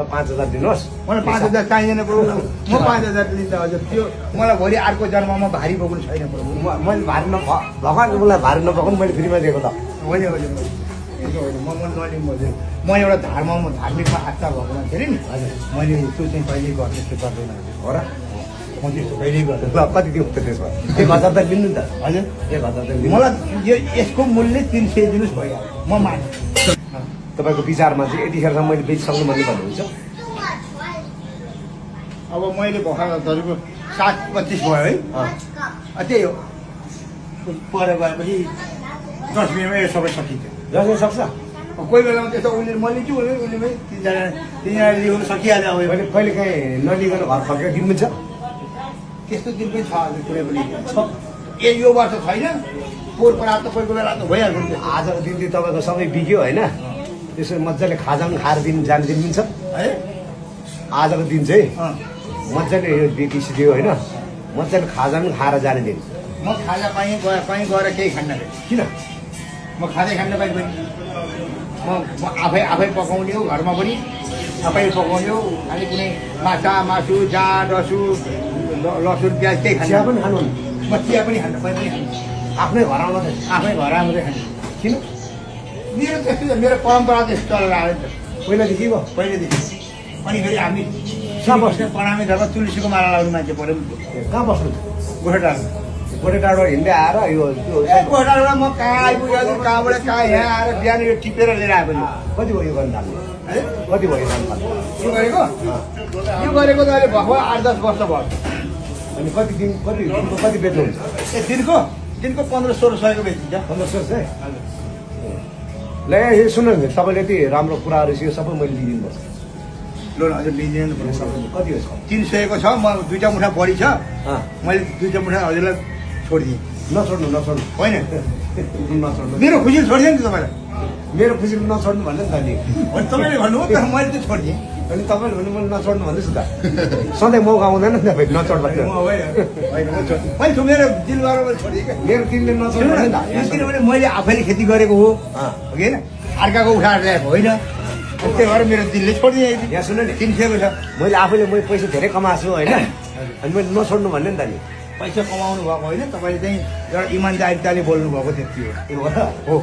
तपाईँ 5000 दिनुहोस्। मलाई 5000 चाहिँदैन प्रभु, म 5000 लिन्छ हजुर। त्यो मलाई भोलि अर्को जन्ममा भारी बोक्नु छैन प्रभु। मैले भारी भगवान्लाई भारी नपकाउनु मैले फ्रीमा दिएको त होइन होइन म नलिउँ हजुर। म एउटा धार्मिकमा आस्था भएको मान्छे नि हजुर। मैले त्यो चाहिँ कहिल्यै गर्ने त्यो गर्दैन हो र। म त्यस्तो कहिल्यै गर्दैन। ल कति दिउँ त त्यसमा 1000 त लिनु नि त हजुर 1000 त लिनु। मलाई यसको मूल्य 300 दिनुहोस् भइहाल्यो, म मान्छु। तपाईँको विचारमा चाहिँ यतिखेरसम्म मैले बेचिसक्नु भन्ने भन्नुहुन्छ? अब मैले भर्खर तपाईँको 7-25 भयो है, त्यही हो। पर गएपछि 10 मिनटमा यो सबै सकिन्छ। जसले सक्छ कोही बेलामा त्यस्तो उसले मैले चाहिँ उसले तिनजना लिनु सकिहाल्यो। अब मैले कहिले काहीँ नलिकन घर फर्केर दिनु छ त्यस्तो दिन पनि छ हजुर, कुनै पनि छ। यो वर्ष छैन, पोहोर परार त कोही बेला त भइहाल्छ नि। आजको दिन चाहिँ तपाईँको सबै बिग्यो होइन, त्यसो मजाले खाजा पनि खाएर जानु दिनुहुन्छ है। आजको दिन चाहिँ मजाले यो बिग्रिसिदियो होइन, मजाले खाजा पनि खाएर जाने दिन। म खाजा कहीँ गएर केही खान्न किन? म खाँदै खान्न कहीँ पनि। म आफै पकाउने हो, घरमा पनि आफै पकाउने हो। खालि कुनै माछा मासु जाँड रसु लसुन प्याज केही चिया खान्न। पनि खानु? म चिया पनि खान्न, कहीँ पनि खान्न। आफ्नै घर आउनु त आफै घर आउँदै खान्छ। किन? मेरो त्यस्तो छ, मेरो परम्परा त्यस्तो चलेर आयो नि त पहिलादेखि भयो पहिलेदेखि। अनि फेरि हामी कहाँ बस्ने? प्रणामी धर्म तुलसीको माला लाउने मान्छे पऱ्यो नि। कहाँ बस्नु? गोठाटारमा। गोटेटाबाट हिँड्दै आएर यो गोठाटाबाट म कहाँ आइपुग्यो, कहाँबाट कहाँ यहाँ आएर बिहान यो टिपेर लिएर आएको नि। कति भयो यो गर्नु थाल्नु? है कति भयो गर्नु थाल्नु? यो गरेको त अहिले भर्खर 8-10 वर्ष भयो। अनि कति दिनको कति बेच्नुहुन्छ? दिनको 1500 सयको बेचिन्छ। 1500 चाहिँ ल यो सुन्नुहोस् न, तपाईँले यति राम्रो कुराहरू यो सबै मैले लिइदिनुपर्छ। लोन हजुर लिइदिनु पर्छ। कति हो? 300 को छ, म 2टा मुठा बढी छ, मैले 2टा मुठा हजुरलाई छोडिदिएँ। नछोड्नु होइन नछोड्नु मेरो खुसी छोडिदिएँ नि त तपाईँलाई। मेरो खुसी नछोड्नु भन्नु नि त नि। होइन तपाईँले भन्नुभयो तर मैले चाहिँ छोडिदिएँ। अनि तपाईँले भन्नु मैले नछोड्नु भन्दैछु त। सधैँ मौका आउँदैन नि त फेरि नचोड्दा। मैले मेरो दिलबाट मैले छोडिदिएँ क्या। मेरो तिमीले नछोड्नु नि त। किनभने मैले आफैले खेती गरेको हो कि होइन, अर्काको उठाएर ल्याएको होइन। त्यही भएर मेरो दिलले छोडिदिएँ। यहाँ सुन्नु नि, 300 को छ। मैले पैसा धेरै कमाएको छु होइन, अनि मैले नछोड्नु भन्ने नि त नि। पैसा कमाउनु भएको होइन, तपाईँले चाहिँ एउटा इमान्दारिताले बोल्नु भएको त्यति हो।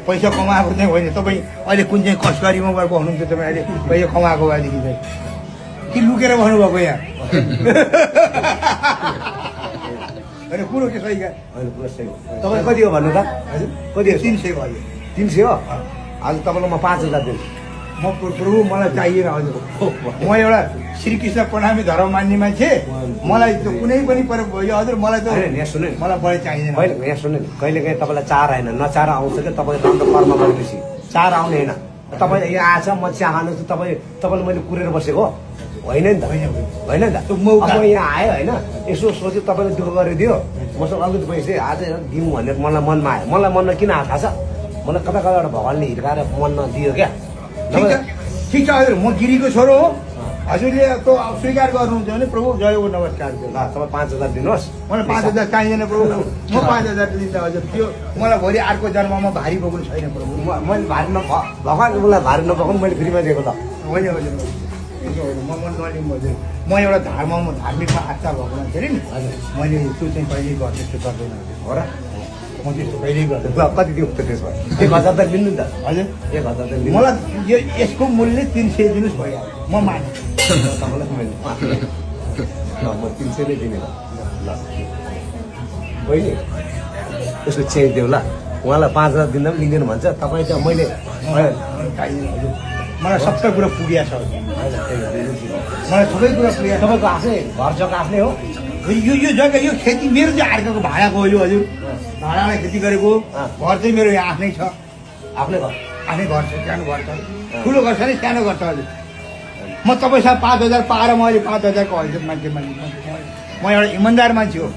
पैसा कमाएको चाहिँ होइन। तपाईँ अहिले कुन चाहिँ कसकारीमा गएर बस्नुहुन्छ तपाईँ अहिले पैसा कमाएको भएदेखि चाहिँ कि लुकेर बस्नुभएको यहाँ? होइन कुरो के सही क्या? तपाईँ कति हो भन्नु त? हजुर कति हो? 300 भयो। 300 हो? आज तपाईँलाई म 5000 दिन्छु। म प्रभु मलाई चाहिएन हजुर। म एउटा श्रीकृष्ण प्रणामी धर्म मान्ने मान्छे, मलाई त्यो कुनै पनि यो हजुर मलाई त यहाँ सुन्नु नि, मलाई बढी चाहिँदैन। यहाँ सुन्नु नि, कहिले काहीँ तपाईँलाई चार आएन, नचार आउँछ क्या तपाईँले राम्रो कर्म गरेपछि चार आउने होइन। तपाईँ यहाँ आएछ म चिया खानु छु, तपाईँले मैले कुरेर बसेको होइन नि त, होइन नि त। म यहाँ आएँ होइन, यसो सोच्यो तपाईँले दुःख गरिदियो, मसँग अलिकति पैसा आज दिउँ भनेर मलाई मनमा आयो। मलाई मनमा किन आएको थाहा छ? मलाई कता कताबाट भगवान्ले हिर्काएर मनमा दियो क्या। ठिक छ हजुर, म गिरीको छोरो हो। हजुरले त्यो स्वीकार गर्नुहुन्छ भने प्रभु जयको नमस्कार। ल तपाईँ 5000 दिनुहोस्। मलाई 5000 चाहिँदैन प्रभु, म 5000 लिन्छ हजुर। त्यो मलाई भोलि अर्को जन्ममा भारी बोक्नु छैन प्रभु। मैले भारी भगवान्लाई भारी नपकाउनु मैले फ्रीमा दिएको त होइन होइन म नलिउँ हजुर। म एउटा धार्मिकमा आस्था भएको मान्छे नि हजुर। मैले त्यो चाहिँ कहिल्यै गर्ने त्यो गर्दैन हो र। म त्यस्तो कहिल्यै गर्दैन। ल कति दिउँ त त्यसमा? 1000 त लिनु नि त हजुर 1000 त लिनु। मलाई यसको मूल्य 300 दिनुहोस् भइहाल्यो, म मान्छु। तपाईँलाई मैले ल म 300 नै दिने ल। बहिनी यसको चेन्ज देऊ ल, उहाँलाई 5000 दिँदा पनि लिँदैन भन्छ। तपाईँ त मैले मलाई सबै कुरा पुगिया छ, मलाई सबै कुरा पुगिया। तपाईँको आफ्नै घर जग्गा आफ्नै हो? यो जग्गा यो खेती मेरो चाहिँ अर्काको भाडाको हो यो हजुर। भाडामा खेती गरेको घर चाहिँ मेरो यहाँ आफ्नै छ। आफ्नै घर? आफ्नै घर छ, सानो घर छ। ठुलो घर छ नि, सानो घर छ हजुर। म तपाईँसँग 5000 पाएर म अहिले 5000 को हैसियत मान्छे म एउटा इमान्दार मान्छे हो।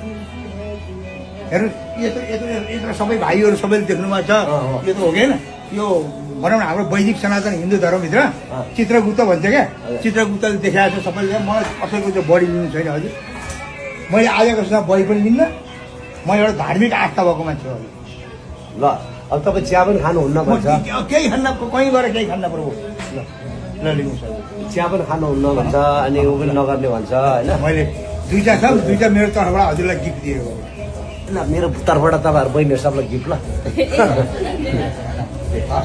हेर्नु यत्रो सबै भाइहरू सबैले देख्नुभएको छ। यो त हो कि होइन, यो भनौँ न हाम्रो वैदिक सनातन हिन्दू धर्मभित्र चित्रगुप्त भन्छ क्या, चित्रगुप्तले देखाएको छ सबैले। मलाई कसैको चाहिँ बढी लिनु छैन हजुर। मैले आजको साथ बढी पनि लिन्न। म एउटा धार्मिक आस्था भएको मान्छे हो। ल अब तपाईँ चिया पनि खानुहुन्न भन्छ। केही खान्न, कहीँ गएर केही खान्न प्रभु। ल नलिनु सक्दैन। चिया पनि खानुहुन्न भन्छ अनि ऊ पनि नगर्ने भन्छ होइन। मैले दुईटा छ, दुईटा मेरो तर्फबाट हजुरलाई गिफ्ट दिएको। ल मेरो तर्फबाट तपाईँहरू बहिनीहरू सबलाई गिफ्ट ल।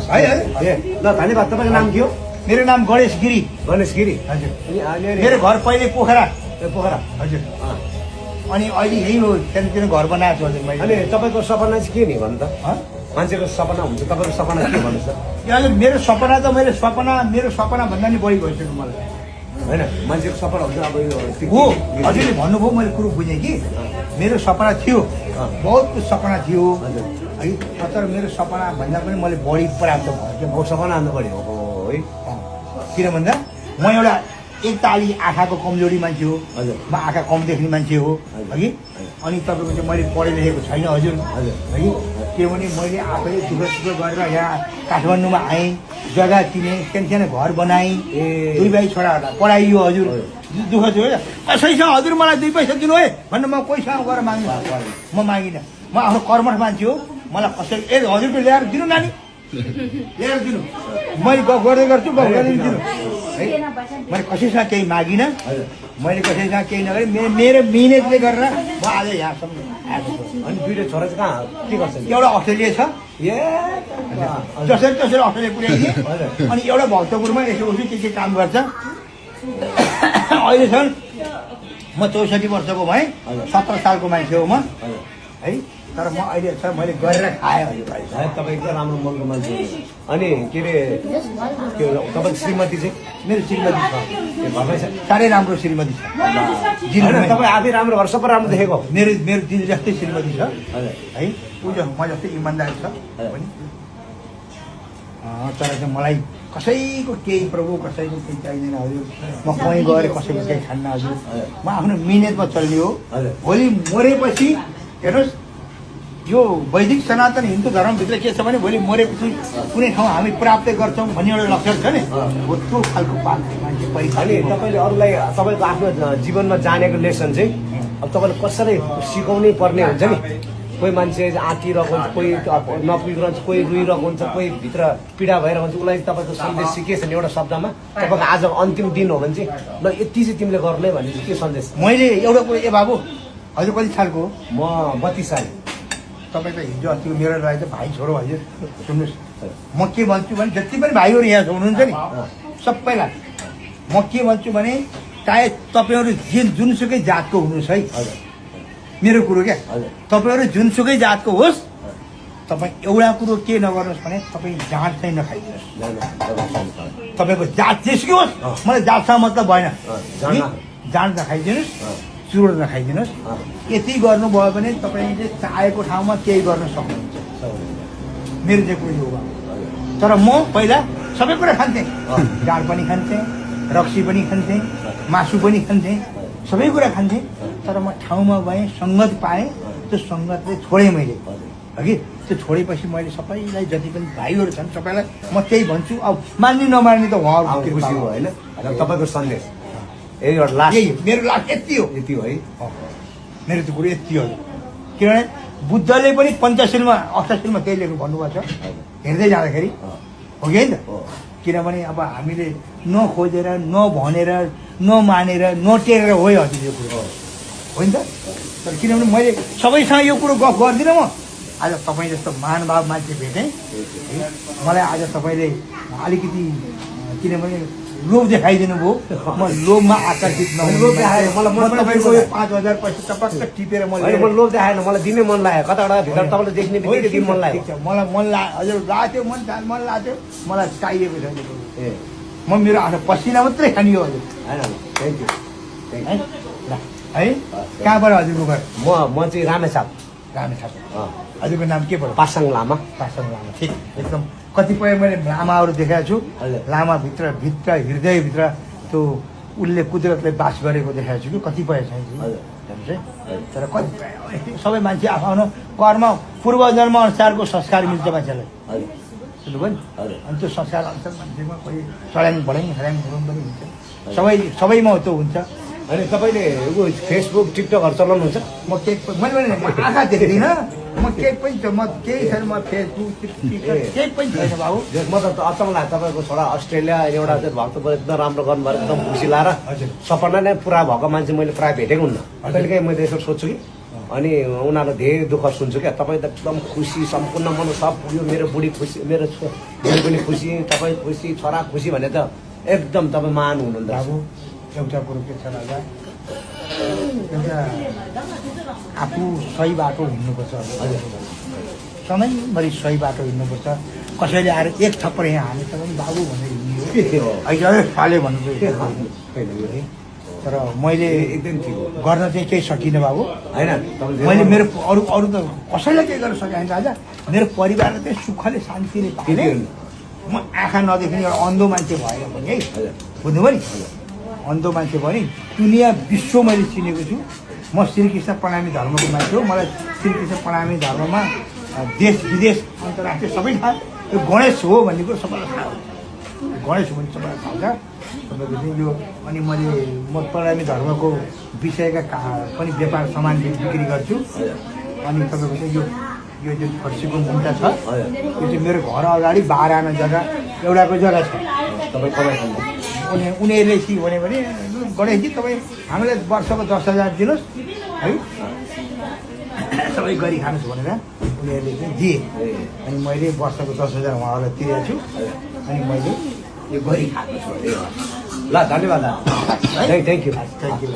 है है ए ल धन्यवाद। तपाईँको नाम के हो? मेरो नाम गणेश गिरी। गणेश गिरी। हजुर। अनि मेरो घर पहिले पोखरा। पोखरा। हजुर। अनि अहिले यही हो, त्यहाँदेखि घर बनाएको छु हजुर मैले। अनि तपाईँको सपना चाहिँ के नि भन्नु त? मान्छेको सपना हुन्छ, तपाईँको सपना के भन्नु छ? हजुर मेरो सपना त मेरो सपना भन्दा नि बढी भइसक्यो मलाई होइन। मान्छेको सपना हुन्छ अब यो हो। हजुरले भन्नुभयो मैले कुरो बुझेँ कि मेरो सपना थियो, बहुत कुछ सपना थियो है, तर मेरो सपना भन्दा पनि मैले बढी प्राप्त भयो क्या। म सपना हान्नु पऱ्यो है। किन भन्दा म एउटा एक त अलि आँखाको कमजोरी मान्छे हो। हजुर। म आँखा कम देख्ने मान्छे हो है। अनि तपाईँको चाहिँ मैले पढे लेखेको छैन हजुर है। किनभने मैले आफैले सुख गरेर यहाँ काठमाडौँमा आएँ, जग्गा किनेँ, सानो घर बनाएँ, दुई भाइ छोराहरूलाई पढाइयो हजुर। दुःख थियो कसैसँग हजुर मलाई 2 पैसा दिनु है भन्नु, म कोहीसँग गएर माग्नु म मागिनँ। म आफ्नो कर्मठ मान्छे हो, मलाई कसै हजुरको ल्याएर दिनु नानी, ल्याएर दिनु, मैले गर्दै गर्छु, गर्दै दिनु है। मैले कसैसँग केही मागिनँ, मैले कसैसँग केही नगरेँ, मेरो मिहिनेतले गरेर म आज यहाँसम्म आएको छु। अनि दुइटा छोरा चाहिँ कहाँ के गर्छ? एउटा अस्ट्रेलिया छ, ए जसरी तसरी अस्ट्रेलिया पुर्याइदिए। अनि एउटा भक्तपुरमा यसो उसो के काम गर्छ। अहिलेसम्म म 64 वर्षको भएँ, 17 सालको मान्छे हो म है। तर म अहिले छ मैले गरेर खाएँ हजुर भाइ। तपाईँ एकदम राम्रो मनको मान्छे हो। अनि के अरे तपाईँको श्रीमती चाहिँ? मेरो श्रीमती छ, घरमै छ? साह्रै राम्रो श्रीमती छ। होइन तपाईँ आफै राम्रो घर सबै राम्रो देखेको? मेरो दिल जस्तै श्रीमती छ हजुर है। पूजा म जस्तै इमान्दार छ पनि। तर चाहिँ मलाई कसैको केही प्रभु कसैको केही चाहिँदैन हजुर। म कहीँ गएर कसैको केही खान्न हजुर। म आफ्नो मिहिनेतमा चल्ने हो। भोलि मरेपछि हेर्नुहोस्, यो वैदिक सनातन हिन्दू धर्मभित्र के छ भने भोलि मरेपछि कुनै ठाउँ हामी प्राप्त गर्छौँ भन्ने एउटा लक्षण छ नि, हो त्यो खालको मान्छे परीक्षा। अनि तपाईँले अरूलाई तपाईँको आफ्नो जीवनमा जानेको लेसन चाहिँ अब तपाईँले कसरी सिकाउनै पर्ने हुन्छ नि। कोही मान्छे आँटिरहेको हुन्छ, कोही नपुगिरहेको हुन्छ, कोही रोइरहेको हुन्छ, कोही भित्र पीडा भइरहेको हुन्छ, उसलाई तपाईँको सन्देश सिकेछ नि एउटा शब्दमा? तपाईँको आज अन्तिम दिन हो भने चाहिँ ल यति चाहिँ तिमीले गर्नै भने चाहिँ के सन्देश? मैले एउटा कुरो, ए बाबु हजुर कति सालको हो? म 32 साल। तपाईँ त हिजो अस्तिको मेरो रहेछ भाइ छोरो हजुर। सुन्नुहोस्, म के भन्छु भने जति पनि भाइहरू यहाँ हुनुहुन्छ नि सबैलाई म के भन्छु भने चाहे तपाईँहरू जुनसुकै जातको हुनुहोस् है, मेरो कुरो क्या, तपाईँहरू जुनसुकै जातको होस्, तपाईँ एउटा कुरो के नगर्नुहोस् भने तपाईँ जात चाहिँ नखाइदिनुहोस्। तपाईँको जात जेसुकै होस्, मलाई जातसँग मतलब भएन, जात नखाइदिनुहोस्, चुरोट नखाइदिनुहोस्। यति गर्नुभयो भने तपाईँले चाहेको ठाउँमा केही गर्न सक्नुहुन्छ। मेरो चाहिँ कुरो हो। तर म पहिला सबै कुरा खान्थेँ, जाँड पनि खान्थेँ, रक्सी पनि खान्थेँ, मासु पनि खान्थेँ, सबै कुरा खान्थेँ। तर म ठाउँमा गएँ, सङ्गत पाएँ, त्यो सङ्गतले छोडेँ मैले हगि। त्यो छोडेपछि मैले सबैलाई जति पनि भाइहरू छन् सबैलाई म त्यही भन्छु। अब मान्ने नमान्ने त उहाँहरूको खुसी हो होइन। तपाईँको सन्देश एउटा लास्ट, मेरो लास्ट यति हो, यति हो है। मेरो त्यो कुरो यति हो। किनभने बुद्धले पनि पञ्चशीलमा अष्टशीलमा त्यही लेख्नु भन्नुभएको छ हेर्दै जाँदाखेरि, हो कि होइन? किनभने अब हामीले नखोजेर, नभनेर, नमानेर, नटेरेर हो हजुर यो कुरो हो नि त। तर किनभने मैले सबैसँग यो कुरो गफ गर्दिनँ। म आज तपाईँ जस्तो महानुभाव मान्छे भेटेँ, मलाई आज तपाईँले अलिकति किनभने लोभ देखाइदिनु भयो। म लोभमा आकर्षित नहुनु, तपाईँको 5,000 पैसा टपक्क टिपेर मैले लोभ देखाएन, मलाई दिनै मन लाग्यो। कताबाट भित्र तपाईँले देख्ने बित्तिकै दिन मन लाग्यो। मलाई मन हजुर लाग्थ्यो, मन लाग्थ्यो, मलाई चाहिएको छैन। ए म मेरो आफ्नो पसिना मात्रै खाने हो हजुर। थ्याङ्क यू है। कहाँबाट हजुरको घर? म चाहिँ रामेछाप। रामेछाप। हजुरको नाम के पर्यो? पासाङ लामा। पासाङ लामा, ठिक एकदम। कतिपय मैले लामाहरू देखाएको छु, लामाभित्र हृदयभित्र त्यो उसले कुदरतले बास गरेको देखाएको छु कि कतिपय चाहिँ। तर कतिपय सबै मान्छे आफ्नो कर्म पूर्वजन्म अनुसारको संस्कार मिल्छ मान्छेलाई, सुन्नुभयो नि? अनि त्यो संस्कार अनुसार मान्छेमा कोही चढाइ पनि हुन्छ, सबैमा त्यो हुन्छ। अनि तपाईँले फेसबुक टिकटकहरू चलाउनुहुन्छ? म मैले आँखा देख्दिनँ, म केही पनि छ म केही छैन म फेसबुक ट्विटर केही पनि छैन बाबु म त अचम्म लाग्छ तपाईँको छोरा अस्ट्रेलिया एउटा चाहिँ भक्त एकदम राम्रो गर्नुभयो एकदम खुसी लाएर हजुर। सपना नै पुरा भएको मान्छे मैले प्रायः भेटेको हुन्न कहिलेकाहीँ मैले यसो सोध्छु कि अनि उनीहरू धेरै दुःख सुन्छु क्या तपाईँ त एकदम खुसी सम्पूर्ण मन सब पुग्यो मेरो बुढी खुसी मेरो बुढी पनि खुसी तपाईँ खुसी छोरा खुसी भने त एकदम तपाईँ महान हुनुहुँदो बाबु एउटा कुरो के छ राजा एउटा आफू सही बाटो हिँड्नुपर्छ सधैँभरि सही बाटो हिँड्नुपर्छ कसैले आएर एक थप्पड यहाँ हालेछ भने बाबु भनेर हिँड्ने हो अहिले फाले भन्नु है तर मैले एकदम ठिक हो गर्न चाहिँ केही सकिनँ बाबु होइन मैले मेरो अरू अरू त कसैलाई केही गर्न सकेन राजा मेरो परिवारले चाहिँ सुखले शान्तिले पाले म आँखा नदेख्ने एउटा अन्धो मान्छे भएर पनि है बुझ्नुभयो नि अन्धो मान्छे भयो नि दुनियाँ विश्व मैले चिनेको छु म श्रीकृष्ण प्रणामी धर्मको मान्छे हो मलाई श्रीकृष्ण प्रणामी धर्ममा देश विदेश अन्तर्राष्ट्रिय सबै थाहा यो गणेश हो भन्ने कुरो सबैलाई थाहा हो गणेश हो भने सबैलाई थाहा छ तपाईँको चाहिँ यो अनि म प्रणामी धर्मको विषयका पनि व्यापार सामान बिक्री गर्छु अनि तपाईँको चाहिँ यो जुन फर्सीको मुन्टा छ यो चाहिँ मेरो घर अगाडि 12 आना जग्गा एउटाको जग्गा छ तपाईँ कमाइ खानु उनीहरूले के भन्यो भने गणेशजी तपाईँ हामीलाई वर्षको 10,000 दिनुहोस् है सबै गरी खानुहोस् भनेर उनीहरूले चाहिँ दिए अनि मैले वर्षको 10,000 उहाँहरूलाई तिरेको छु अनि मैले यो गरी खाएको छु ल धन्यवाद थ्याङ्क यू थ्याङ्क यू